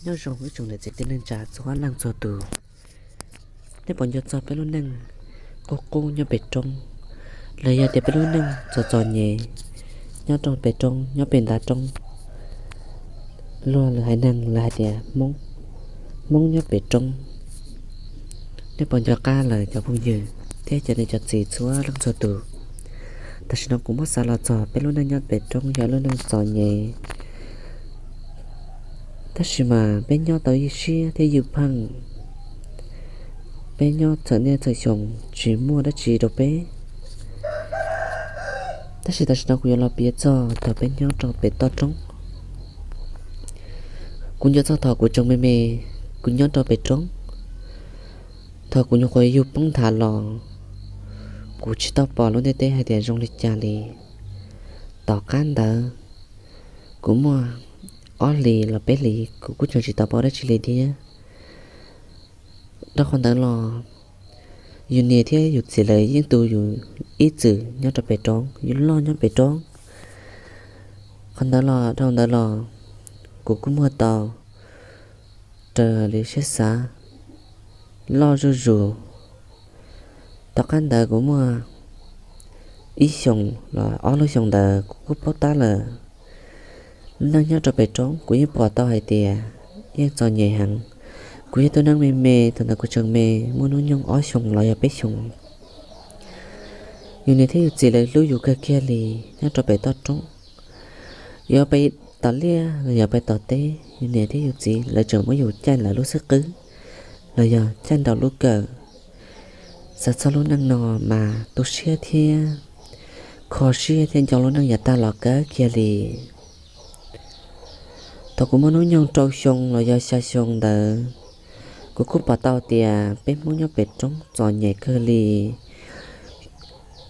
Nyob zoo ib tsoom niam txiv kwv tij neej tsa txhua leej txhua tus, nej puas nco txog peb lub neej qub qub nyob pem roob, los yog tias peb lub neej txom txom nyem nyob rau pem roob, nyob pem ntav roob? Luag lwm haiv neeg lawv hais tias Hmoob, Hmoob nyob pem roob. Nej puas nco qab lawm cov phooj ywg thiab cov niam cov txiv txhua leej txhua tus? Tam sim no kuv muab xav los txog peb lub neej nyob pem roob yog lub neej txom nyem, tab sis mas peb nyob tau ywj siab thiab ywj pheej. Peb nyob txhaum niaj txhaum xyoo tsis muaj dab tsi rau peb. Tab sis tam sim no kuv yuav los piav txog thaum peb nyob rau pem toj roob. Kuv nco txog thaum kuv tseem me me, kuv nyob rau pem roob. Thaum kuv nyuam qhuav yug poob nthav los, kuv tsis tau pom lub ntiaj teb hais tias zoo li cas li. Tom qab ntawd, kuv muaj ob hlis los peb hlis kuv kuj tseem tsis tau paub dab tsi li thiab. Rau qhov ntawd los, yus niam thiab yus txiv lawv yeej tu yus ib txwm nyob rau pem roob, yus loj nyob pem roob. Qhov ntawd los, dhau ntawd los, kuv kuj muaj tau raws li siab xav loj zuj zus. Tom qab ntawd kuv muaj ib xyoos los ob lub xyoos ntawd kuv kuj paub tab lawm. Lub neej nyob rau pem roob kuv yeej pom tau hais tias yeej txom nyem heev. Kuv yog tus neeg me me, thaum ntawd kuv tseem me, muaj hnub nyoog ob xyoos los yog peb xyoos. Yus niam thiab yus txiv lawv hlub yus kawg kiag li nyob rau pem toj roob. Yus pais tom liaj los yog pais tom teb, yus niam thiab yus txiv lawv tseem muab yus caij lawv lub xub qwb los yog caij nraum lub kawm. Xav txog lub neej no mas tu siab thiab kho siab thiab nco lub neej yav tag los kawg kiag li. Thaum kuv muaj hnub nyoog rau xyoo los yog xya xyoo ntawd, kuv kuj pom tau tias peb Hmoob nyob pem roob txom nyem kawg li.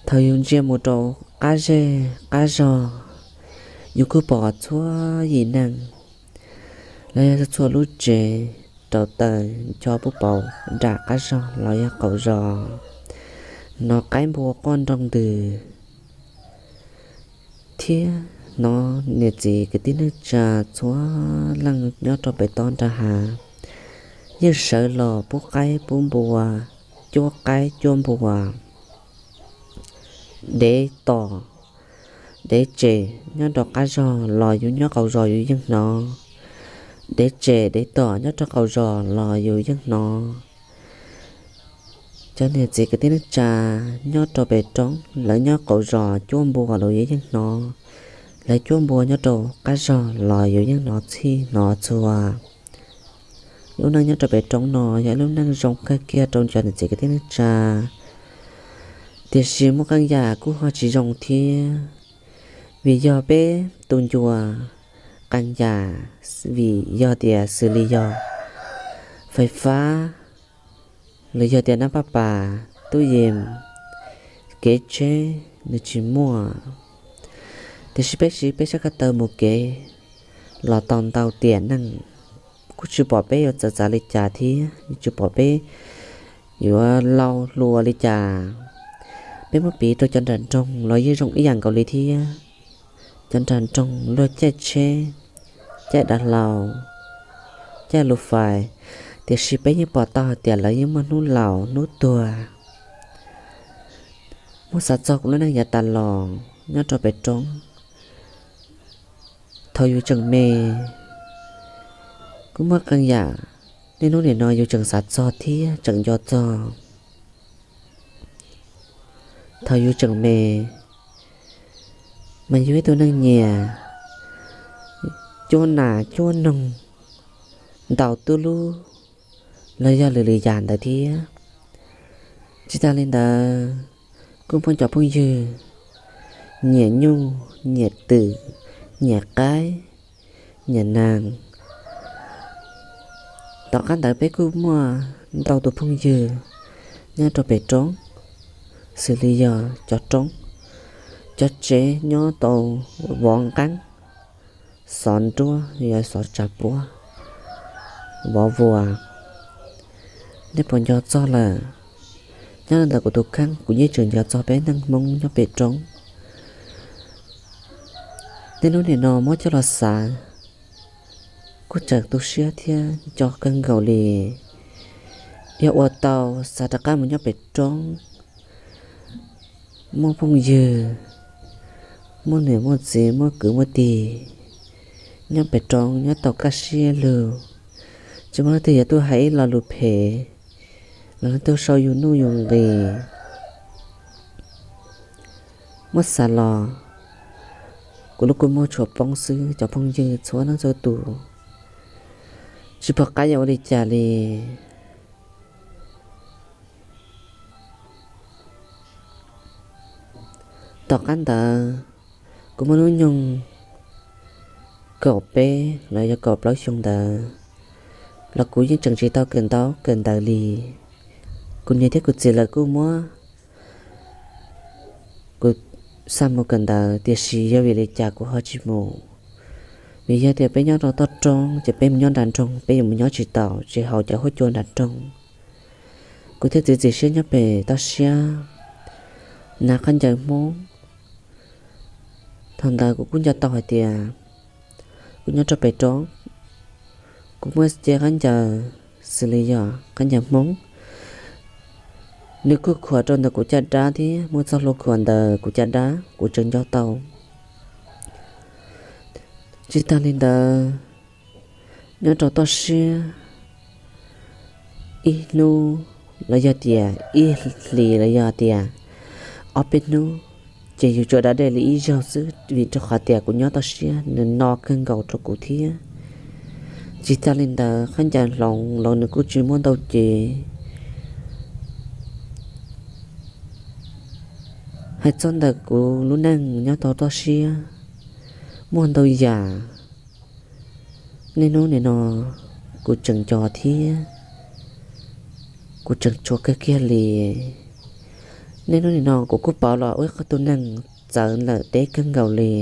Thaum yus ntsia mus rau qab zej qab zog, yus kuj pom txhua yim neeg los yog txhua lub tsev rau taws ncho pub paus nram qab zog los yog qaum zos, hnov qaib npua quaj nroo ntws, thiab hnov niam txiv kwv tij neej tsa txhua leej nyob rau pem toj nram hav yeej sawv los pub qaib pub npua, cuab qaib cuab npua, dev tom dev tsem nyob rau qab zog los yus nyob qaum zos yus yeej hnov. Dev tsem dev tom nyob rau qaum zos los yus yeej hnov. Cov niam txiv kwv tij neej tsa nyob rau pem roob lawv nyob qaum zos cuab npua los yus yeej hnov. Lawv cuab npua nyob rau qab zog los yus yeej hnov txhij hnov txhua. Lub neej nyob rau pem roob no yog lub neej zoo kawg kiag rau cov niam txiv kwv tij neej tsa, tiam sis muaj qee yam kuj ho tsis zoo thiab. Vim yog peb tus ncua qee yam, vim yog tias xws li yog fais fab, los yog tias nab paj pas, tub yees, kev tsheb nws tsis muaj. Tiam sis peb siv peb sab ko taw mus kev los tau ntau tiam neej, kuj tsis pom peb yuav txawv txav li cas thiab tsis pom peb yuav lau hluas li cas. Peb muab piv rau cov nram nroog los yeej zoo ib yam nkaus li thiab. Cov nram nroog luag caij tsheb, caij dav hlau, caij lus fais, tiam sis peb yeej pom tau hais tias lawv yeej muaj hnub laus hnub tuag. Muab xav txog kuv lub neej yav tas los nyob rau pem roob, thaum yus tseem me, kuj muaj qee yam niaj hnub nim no yus tseem xav txog thiab tseem nco txog. Thaum yus tseem me, mas yus ib tug neeg nyiam cuab nas cuab noog, ntaus tub lub, los yog lwm lwm yam ntawd thiab. Tsis tas li ntawd, kuj muaj cov phooj ywg nyiam nyuj, nyiam twm, nyiam qaib, nyiam nees. Tom qab ntawd peb kuj muaj ntau tus phooj ywg nyob rau pem roob, xws li yog cov roob, cov tsev nyob tau vov nqeeb, xov nruab, yog xov tsav puab, vov vuas. Nej puas nco txog lawm? Nyob ntawm kuv tus kheej, kuv yeej tseem nco txog peb neeg Hmoob nyob pem roob. Niaj hnub nim no muab coj los xav, kuj tseem tu siab thiab nco kawg nkaus li. Yog ua tau xav rov qab mus nyob pem roob, muaj phooj ywg, muaj niam muaj txiv, muaj kwv muaj tij nyob pem roob nyob tau kaj siab lug, tsis muaj leej twg yuav tuaj hais ib lo lus phem los leej twg sau yus nuj yus nqis. Muab xav los, kuv lub kua muag tshuav poob xwb, cov phooj ywg txhua leej txhua tus tsis pom qab yuav ua li cas li. Tom qab ntawd, kuv muaj hnub nyoog kaum peb los yog kaum plaub xyoo ntawd los kuv yeej tseem tsis tau kawm ntaub kawm ntawv li. Kuv niam thiab kuv txiv lawv kuj muab kuv xa mus kawm ntawv, tiam sis yog vim li cas kuv ho tsis mus? Vim yog tias peb nyob rau toj roob ces peb mus nyob nram nroog, peb yuav mus nyob tsis tau tsis haum cov huab cua nram nroog. Kuv thiaj txiav txim siab nyob pem toj siab hnav khaub ncaws Hmoob. Thaum ntawd kuv kuj nco tau hais tias kuv nyob rau pem roob, kuv muaj cev khaub ncaws xws li yog khaub ncaws Hmoob, nws kuj khuam rau ntawm kuv caj dab thiab muaj txoj hlua khuam ntawm kuv caj dab, kuv tseem nco tau. Tsis tag li ntawd, nyob rau toj siab ib hnub los yog tias ib hlis los yog tias ob peb hnub, ces yus tsuas da dej li ib zaug xwb, vim rau qhov tias kuv nyob toj siab nws no kawg nkaus rau kuv thiab. Tsis tag li ntawd, khaub ncaws hloov los nws kuj tsis muaj ntau cev. Hais txog ntawm kuv lub neej nyob tau toj siab, muaj ntau yam niaj hnub nim no kuv tseem nco thiab kuv tseem tshua kawg kiag li. Niaj hnub nim no kuv kuj pauv los ua ib qho tus neeg txawv ntawm teb kawg nkaus li.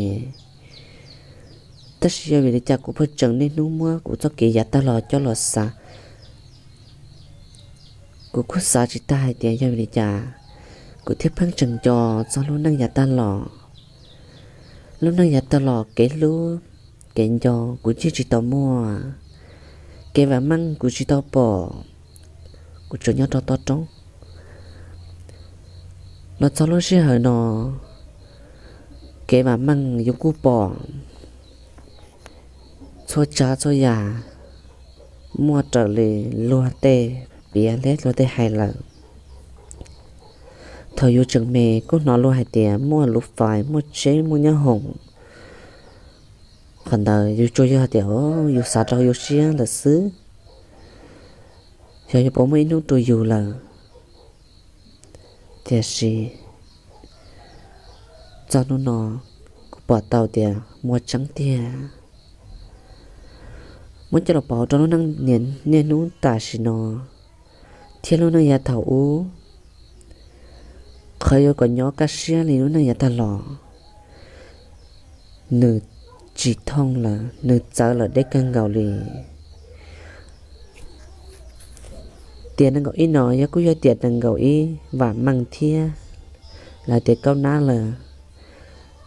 Tab sis yog vim li cas kuv pheej tseem niaj hnub muab kuv txoj kev yav tag los coj los xav? Kuv kuj xav tsis tag hais tias yog vim li cas kuv thiaj pheej tseem nco txog lub neej yav tag los. Lub neej yav tag los kev hlub, kev nco kuv yeej tsis tau muaj, kev vam meej kuv tsis tau pom. Kuv tsuas nyob rau toj roob los txog lub sij hawm no, kev vam meej yus kuj pom txhua tsav txhua yam muaj raws li luag tej piav thiab luag tej hais lawm. Thaum yus tseem me kuj hnov luag hais tias muaj lub fais, muaj tsheb, muaj nyob hoom. Qhov ntawd yus tsuas yog hais tias yus xav rau yus siab lawm xwb, xyov yus puas muaj ib hnub rau yus lawm. Tiam sis txog hnub no kuv pom tau tias muaj tseeb tiag. Muab coj los pauv rau lub neej niaj hnub tam sim no thiab lub neej yav thaum ub, qhov yuav kom nyob kaj siab li lub neej yav tag los, nws tsis thooj lawm, nws txawv lawm deb kawg nkaus li. Tiam nees nkaum ib no yog kuj yog tiam nees nkaum ib vam meej thiab los tias kaub nab lawm,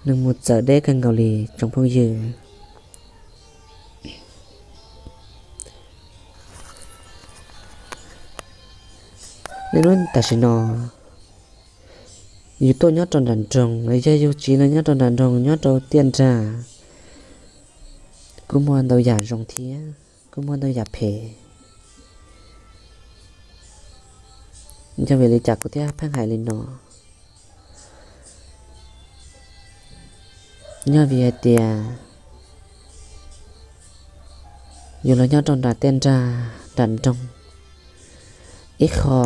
nws mus txawv deb kawg nkaus li tsoom phooj ywg. Niaj hnub tam sim no yus tuaj nyob rau nram nroog los yog yus tsis los nyob rau nram nroog, nyob rau tiaj nrag, kuj muaj ntau yam zoo thiab kuj muaj ntau yam phem. Yog vim li cas kuv thiaj pheej hais li no? Yog vim hais tias yus los nyob rau nram tiaj nrag nram nroog, ib qho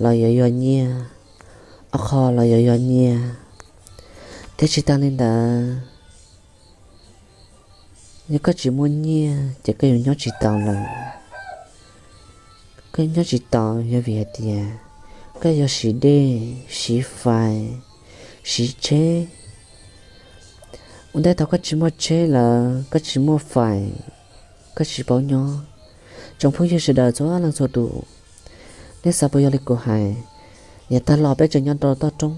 los yuav yog nyiaj, ob qho los yuav yog nyiaj, thiab tsis tas li ntawd, yog koj tsis muaj nyiaj ces koj yuav nyob tsis tau lawm. Koj nyob tsis tau yog vim hais tias koj yuav siv dej, siv fais, siv tsheb. Ua ntej thaum koj tsis muaj tsheb lawm, koj tsis muaj fais, koj tsis paub nyob. Tsoom phooj ywg sawv daws txhua leej txhua tus, nej xav puas yog li kuv hais? Yav tag los peb tseem nyob rau toj roob,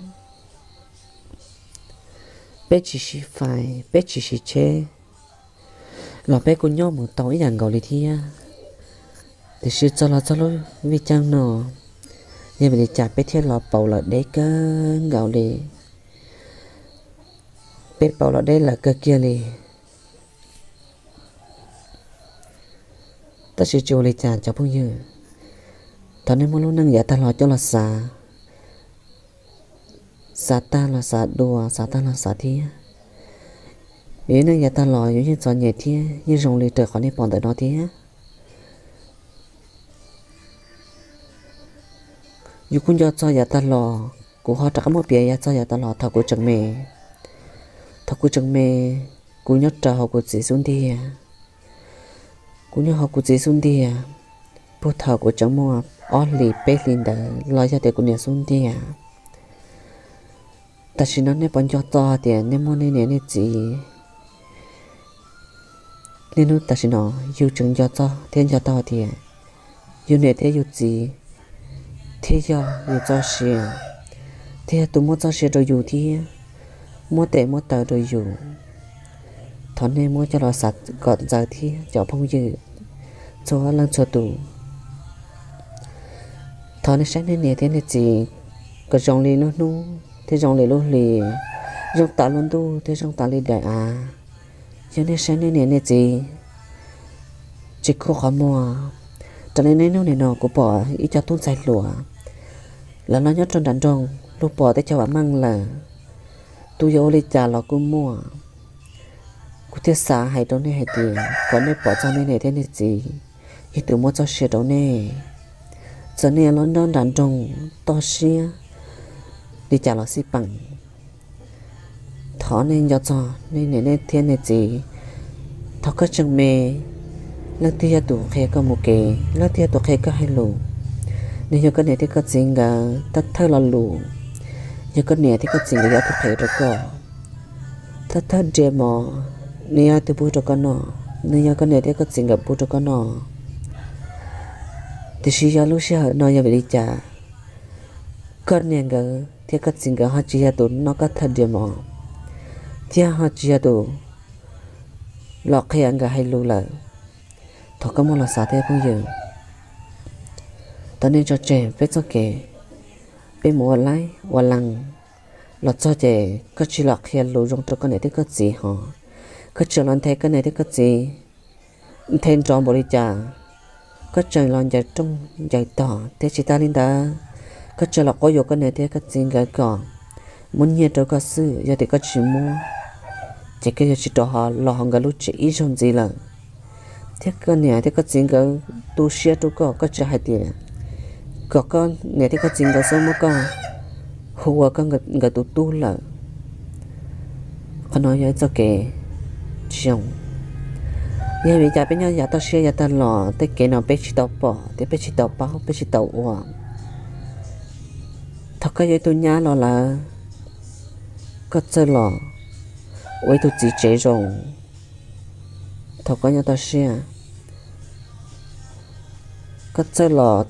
peb tsis siv fais, peb tsis siv tsheb, los peb kuj nyob mus tau ib yam nkaus li thiab. Tiam sis txog los txog lub vij ceeb no, yog vim li cas peb thiaj los pauv lawm deb kawg nkaus li. Peb pauv los deb lawm kawg kiag li. Tab sis tsis ua li cas cov phooj ywg, thov nej muab lub neej yav tag los coj los xav, xav tag los xav dua, xav tag los xav thiab. Vim lub neej yav tag los yus yeej txom nyem thiab yeej zoo li raws qhov nej pom ntawm no thiab. Yus kuj nco txog yav tag los, kuv ho rov qab muab piav yav txog yav tag los thaum kuv tseem me. Thaum kuv tseem me, kuv nyob rau hauv kuv txiv xub ntiag. Kuv nyob hauv kuv txiv xub ntiag, puag thaum kuv tseem muaj ob hlis peb hlis ntawd los yog tias kuv niam xub ntiag. Tam sim no nej puas nco txog tias nej muaj nej niam nej txiv? Niaj hnub tam sim no yus tseem nco txog thiab nco tau tias yus niam thiab yus txiv thiaj yog yus txoj sia, thiaj yog tus muab txoj sia rau yus thiab muab tes muab taw rau yus. Thov nej muab coj los xav kom ntxaws thiab cov phooj ywg txhua leej txhua tus. Thov nej saib nej niam thiab nej txiv kom zoo li lub hnub thiab zoo li lub hli, zoo tas lub ntuj thiab zoo tas li daim av. Yog nej saib nej niam nej txiv tsis khuv qhov muag, raws li niaj hnub nim no kuv pom ib co tub ntxhais hluas, lawv los nyob rau nram nroog lug pom tej chaw vam meej lawm. Tus yuav ua li cas los kuj muaj. Kuv thiaj xav hais rau nej hais tias kom nej pom txog nej niam thiab nej txiv, yog tus muab txoj sia rau nej. Txawm nej los nyob nram nroog toj siab li cas los xij peem, thov nej nco txog nej niam nej thiab nej txiv. Thaum koj tseem me, leej twg yog tus qhia koj mus kev, leej twg yog tus qhia koj hais lus? Nws yog koj niam thiab koj txiv nkawd thawj thawj lo lus. Yog koj niam thiab koj txiv nkawd yog tus qhia rau koj. Thawj thawj riam mov, nws yog tus pub rau koj noj, nws yog koj niam thiab koj txiv nkawd pub rau koj noj. Tiam sis yog lub sij hawm no yog vim li cas koj niam nkawd thiab koj txiv nkawd ho tsis yog tus noj koj thawj riam mov, thiab ho tsis yog tus los qhia nkawd hais lus lawm? Thov koj muab los xav thiab phooj ywg. Thov nej tso tseg peb txoj kev, peb mus ua laib ua lees los txog ces koj tsis los qhia lus zoo rau koj niam thiab koj txiv hos, koj tseem los nthe koj niam thiab koj txiv nthe nrov npaum li cas, koj tseem los ncaws rooj ncaws tog, thiab tsis tas li ntawd, koj tseem los quab yuam koj niam thiab koj txiv nkawd kom muab nyiaj rau koj xwb. Yog tias koj tsis muab, ces koj yuav tsis rov los hauv nkawd lub tsev ib zaug ntxiv lawm. Thiab koj niam thiab koj txiv nkawd tu siab rau koj, koj tsis hais tias kom koj niam thiab koj txiv nkawd xub muab koj hu ua koj nkawd tus tub lawm. Qhov no yog ib txoj kev tsis zoo. Yog vim li cas peb nyob yav toj siab yav tag los tej kev no peb tsis tau pom thiab peb tsis tau paub peb tsis tau ua? Thaum koj yuav ib tug nyab los lawm, koj txawj los ua ib tug txiv tsev zoo. Thaum koj nyob toj siab, koj txawj los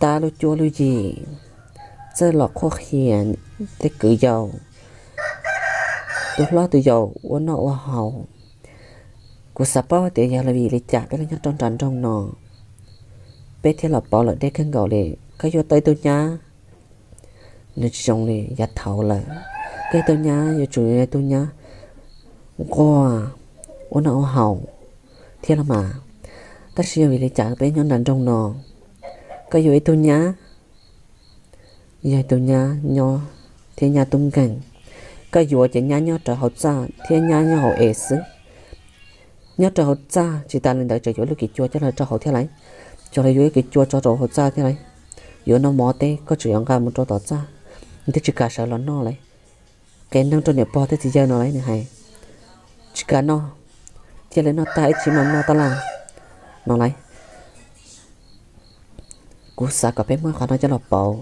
tab lub cuab lub yig, txawj los qhuab qhia tej kwv yau, tus hlob tus yau ua noj ua haus. Kuv xav paub tias yog vim li cas peb los nyob rau nram nroog no, peb thiaj los pauv lawm deb kawg nkaus li. Koj yuav tau ib tug nyab, nws tsis zoo li yav thaud lawm. Koj ib tug nyab yuav tsum yog ib tug nyab nquag, ua noj ua haus thiab los mas. Tab sis yog vim li cas peb nyob nram nroog no, koj yuav ib tug nyab, yog ib tug nyab nyob thiab nyab tub nkeeg, koj yuav ces nyab nyob rau hauv txaj thiab nyab nyob hauv es xwb. Nyob rau hauv txaj tsis tas li ntawd tseem yuav lub kev cua coj los rau hauv thiab lauj, coj los yuav lub kev cua tso rau hauv txaj thiab lauj. Yuav noj mov teb koj tseem yuav nqa mus rau tom txaj, nws twb tsis kam sawv los noj lauj. Qia neeg rau niam pog thiab txiv yawg no lauj, nws hais tsis kam noj, cia li noj tag ib chim mam noj tab laj no lauj. Kuv xav kom peb muab qhov no coj los pauv,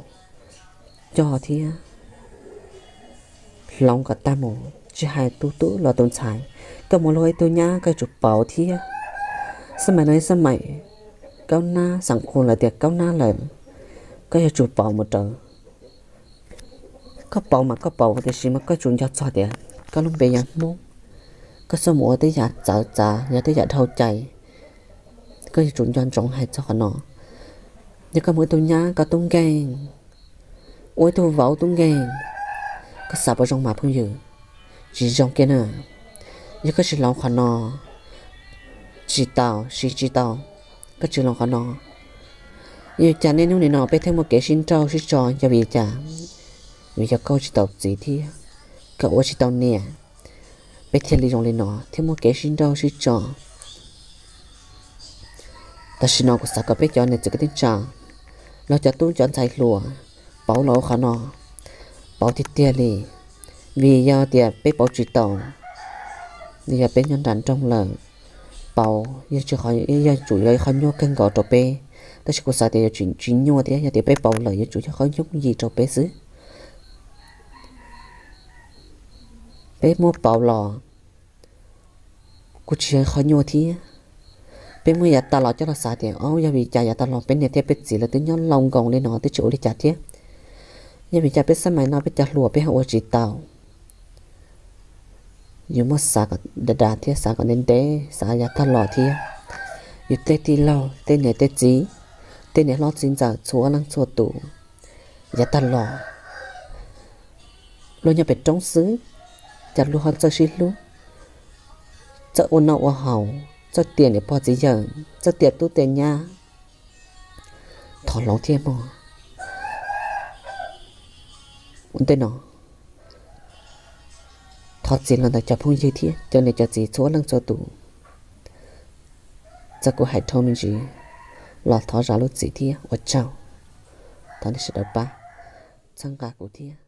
coj thiab hloov kom tag mus, tsis hais tus tub los tus ntxhais, koj mus luag ib tug nyab koj yuav tsum pauv thiab. Xab maim no ib xab maim kaub nab, xam qus lawv tias kaub nab lawm, koj yuav tsum pauv mus raws. Koj pauv mas koj pauv, tiam sis mas koj tsum nco txog tias koj lub npe yog Hmoob, Koj xub mus ua tej yam txawv txav, yog tej yam dhau cai, koj yuav tsum nco ntsoov hais txog qhov no. Yog koj mus ib tug nyab koj tub nkeeg, ua ib tug vauv tub nkeeg, koj xav puas zoo mas phooj ywg? Tsis zoo kiag na. Yog koj tsis hloov qhov no, tsis tau, siv tsis tau, koj tsis hloov qhov no, yog cas niaj hnub nim no peb thiaj muaj kev sib nrauj sib tso? Yog vim li cas? Vim yog koj tsis tau txiv thiab koj ua tsis tau niam, peb thiaj li zoo li no thiaj muaj kev sib nrauj sib tso. Tam sim no kuv xav kom peb cov niam txiv kwv tij neej tsa, los cov tub cov ntxhais hluas, pauv los ua qhov no, pauv tiag tiag li. Vim yog tias peb pauv tsis tau, yog peb nyob nram nroog lawm, pauv yog tsis, yog tsum yog ib qho nyuaj kawg nkaus rau peb. Tab sis kuv xav tias yuav tsis nyuaj thiab, yog tias peb pauv lawm yuav tsum yog qhov yooj yim rau peb xwb. Peb muab pauv los kuj tsis yog qhov nyuaj thiab. Peb muab yav tag los coj los xav tias, o, yog vim cas yav tag los peb niam thiab peb txiv lawv twb nyob laus nkoos li no twb tsis ua li cas thiab? Yog vim cas peb xab mais no peb cov hluas peb ho ua tsis tau? Yus muab xav kom dav dav thiab xav kom ntev ntev, xav yav tag los thiab. Yus tej tij laug, tej niam tej txiv, tej niam hlob txiv ntxawm txhua leej txhua tus, yav tag los luag nyob pem roob xwb, cas luag ho txawj sib hlub, txawj ua noj ua haus, txawj tiam niam pog txiv yawm, txawj tiam tub tiam nyab. Thov hloov thiab mog. Ua ntej no thov txim los ntawm cov phooj ywg thiab cov niam cov txiv txhua leej txhua tus, txawm kuv hais dhau me ntsis los thov zam lub txim thiab ua tsaug. Thov nej sawv daws pab txhawb nqa kuv thiab.